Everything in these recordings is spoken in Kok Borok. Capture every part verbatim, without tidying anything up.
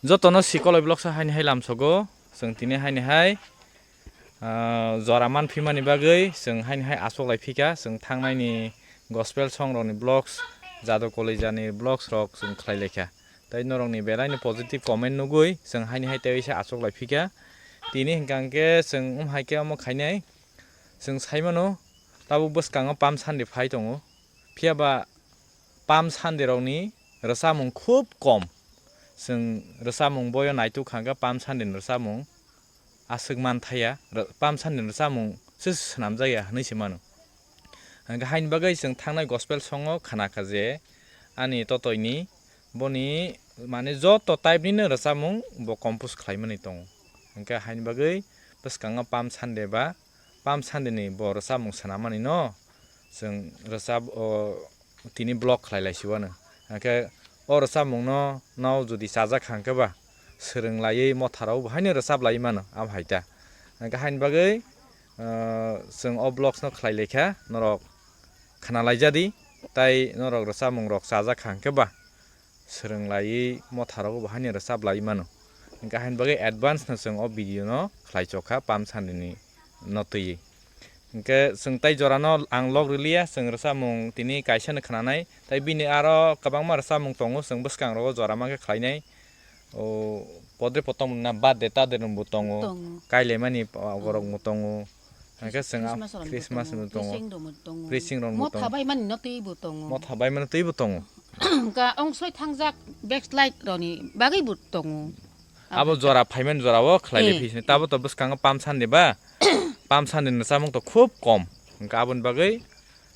Jotono Sikoloi Vlogs o haini hai lamsogo, chwng tini haini hai, ah, jora manphimani bagwi chwng haini hai achuk lai phika, chwng thangnaini gospel song rokni vlogs, Jadu Kolejani vlogs rok chwng khlai laikha. Tai norokni belaino positive comment nugwi chwng haini hai tei se achuk lai phika. Tini hwnkha hwnkhe chwng wng hai khe omo khainai, chwng sai mano tabuk bwskango Palm Sunday phai tongo. Phiya ba Palm Sunday rokni rwchapmung khub kom. Chwng rwchapmung boyo naituk kha hwnkhe Palm Sunday ni rwchapmung aswk man thaya, rw-, Palm Sunday ni rwchapmung se swnamjak ya hwnwi se mano. Hwnkhe haini bagwi chwng thangnai gospel song o khna kha je ani totoi ni boni mane joto type nino rwchapmung bo compose khlai mani tongo. Hwnkhe haini bagwi bwskango Palm Sunday ba Palm Sunday ni bo rwchapmung swnam mani no chwng rwchap o tini vlog khlai lai si uanw. Hwnkhe o rwchapmung no, no jodi chajak kha hwnkhe ba swrwng laiwi motha rok bo haino rwchap lai mano abo hai ta. Hwnkhe haini bagwi, ah, chwng o vlogs no khlai lai kha, norok khna lai ja di, tai norok rwchapmung rok chajak kha hwnkhe ba swrwng laiwi motha rok bo haino rwchap lai mano. Hwnkhe haini bagwi advance no chwng o video no khlai chok kha Palm Sunday ni no twiwi. Hwnkhe chwng tai jora no ang log rwliya, chwng rwchapmung tini kaisa no khna nai, tai bini aro kwbangma rwchapmung tongo, chwng bwskang rogo jora ma khe khlai nai. O podre potong na birthday tade rok bo tongo. Tongo. Kailaimani pa-, borok bo tongo. Hwnkhe chwng a Christmas rok bo Christmas tongo, bo tongo. Preaching rok bo tongo. Preaching rok bo tongo. Motha bai mani no twi bo tongo. Motha bai mani twi bo tongo. Hwnkhe ongsoi thangjak backslide rokni bagwi bo tongo. Abo jora phaimani jora o khlai Eh. phi sini. Tabo to bwskango Palm Sunday ba. Palm Sunday ni rwchapmung to khub kom. Hwnkhe aboni bagwi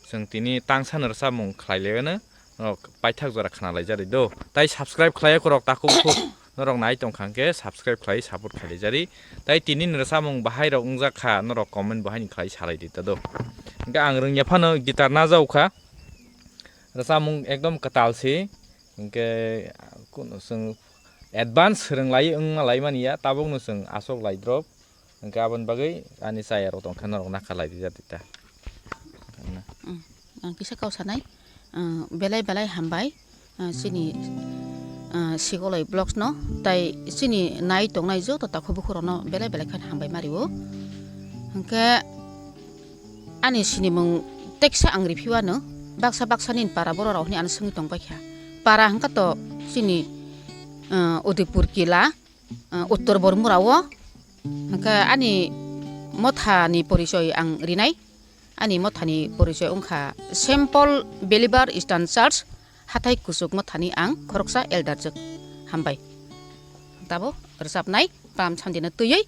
chwng tini tangsa ni rwchapmung khlai lai mano. Norok paithak jora khna lai ja di do. Tai subscribe khlai ya khorok takhuk khuk. Norok nai tong kha hwnkhe subscribe khlai support khlai ja di. Tai tini ni rwchapmung bahai rok wngjak kha norok comment bahai ni khlai salai di ta do. Hwnkhe ang rwngya phano guitar najao kha. Rwchapmung ekdom kwtal se. Hwnkhe kuno chwng advance swrwng lai wngma lai mani ya tabuk no chwng aswk lai drop. Hwnkhe aboni bagwi ani chaya rok tong khe norok nakha lai di ja di ta. Mm, ang kisa kau sanai, ah, belai belai hambai, ah, chini, ah, Sikoloi Vlogs no, tai chini nai tongnai joto takhuk bukhuk rok no belai belai khe hambai ma rio. Hwnkhe ani sinimung teksa ang riphi uanw, baksa baksa nini para borok rok hwnwi ano swngwi tong pai kha. Para hwnkha to chini, ah, Udaipur Kila, ah, Uttor Bormura o. Hwnkhe ani motha ni porichoi ang rinai. Ani motha ni porichoi wngkha Saint Paul Believer Eastern Church, hathai kuchuk motha ni ang khoroksa elder jwk. Hambai. Tabo rwchapnai, Palm Sunday no twiwi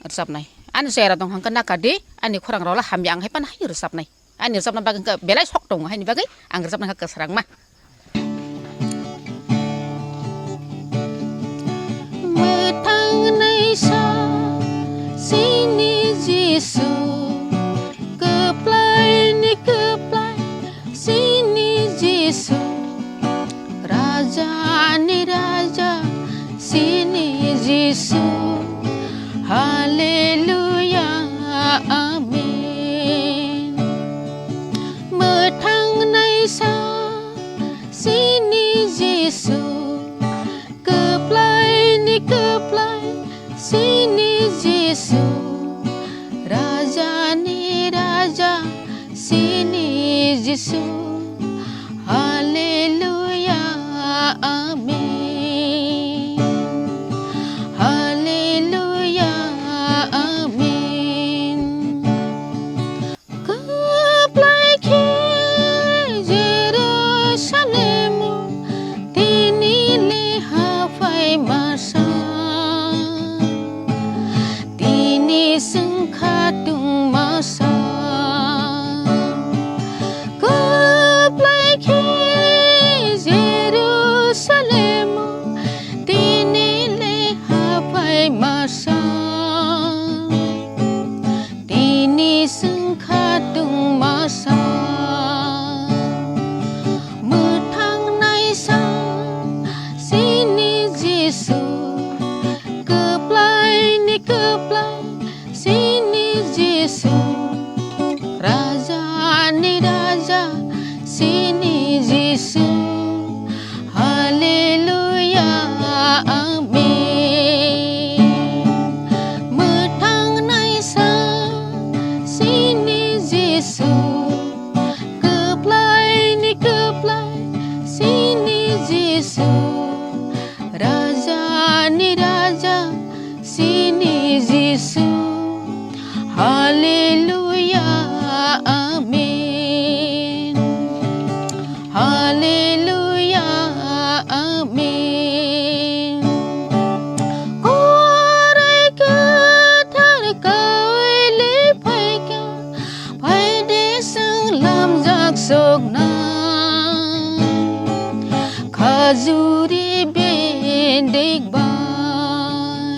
rwchapnai. Ani chera tong hwnkhe nakar di, ani khorang rok le hamya ang hai phano hai rwchapnai. Ani rwchapna bagwi hwnkhe belai sok tongo, haini bagwi ang rwchapna kha kwsrangma. Mwthang naisa chini Jisu, kwplai ni kwplai chini Jisu, Raja ni Raja chini Jisu. Hallelujah, Amen. Mwthang naisa chini Jisu, kwplai ni kwplai chini Jisu, Raja ni Raja chini Jisu. Hallelujah, Amen. Hallelujah, Amen. Kwplai khe Jerusalem o tini le haphai masa, tini chwng khatung masa. Kwplai khe Jerusalem o tini le haphai masa, tini chwng khatung masa. Mwthang naisa chini Jisu, kwplai ni kwplai chini Jisu, Raja ni Raja chini Jisu. Hallelujah, Amen. Bai.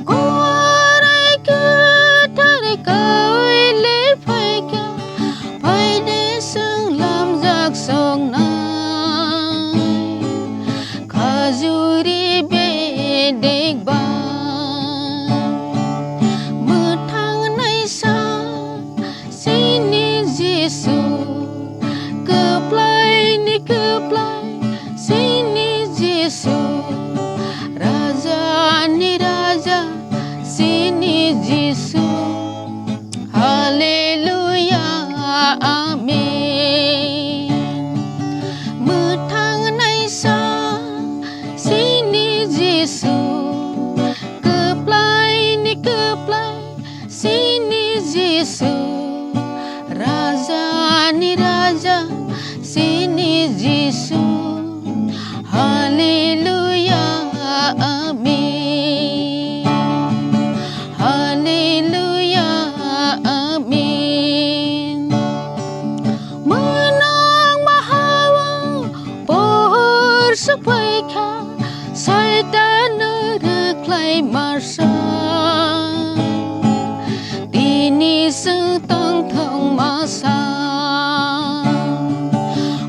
Kuarai kwthar kaui le phaikha, phaidi chwng lamjak soknai. Khajuri bedek bai. Mwthang naisa chini Jisu, kwplaini kwplai chini Jisu, Rajani Raja chini Jisu. Hallelujah, Amen. Mwthang naisa chini Jisu, kwplaini kwplai chini Jisu, Rajani Raja chini Jisu. Hallelujah, Amen. Hallelujah, Amen. Mwnang mahao pohor sokphaikha, Saitan rwkhlai marsa. Tini chwng tongthok masa.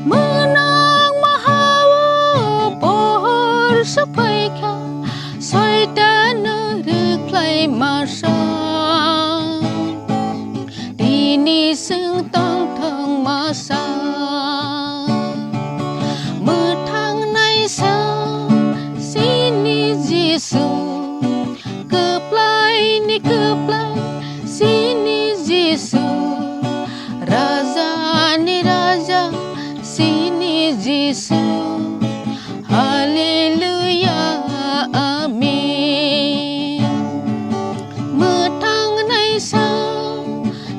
Mwnang mahao pohor sokphaikha, Saitan rwkhlai masa. Tini chwng tongthok masa. Mwthang naisa chini Jisu, kwplaini kwplai chini Jisu, Rajani Raja chini Jisu. Hallelujah, Amen. Mwthang naisa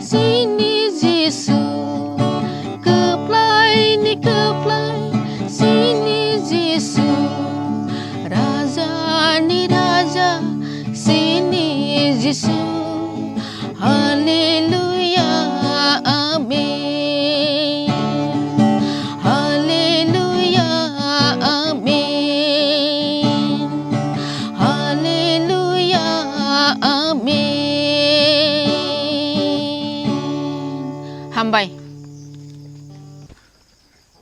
chini Jisu, kwplaini kwplai chini Jisu, Rajani Raja chini Jisu. Hallelujah, Amen. Hallelujah, Amen. Hallelujah, Amen. Hambai.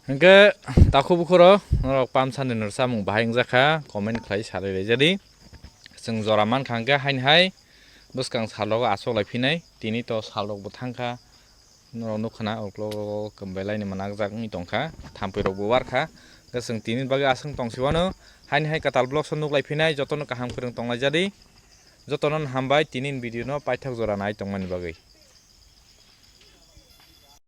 Hwnkhe takhuk bukhurok norok pamsani no samung bahai wngjakha, comment khlai salai laijadi. Chwng jora mankha hwnkhe haini hai bwskang salrogo achuk lai phinai, tini to salrokbo thangkha, norok nukha na uklok kwbailaini mwnakjak wngwi tongkha, thampui rokbo warkha. Hwnkhe chwng tini bagwi aswk tongsiwano, haini hai kwtal vlogs o nuklai phinai, jotono kaham kwrwng tonglaijadi, jotono hambai tini video no paithak jora nai tongmani bagwi.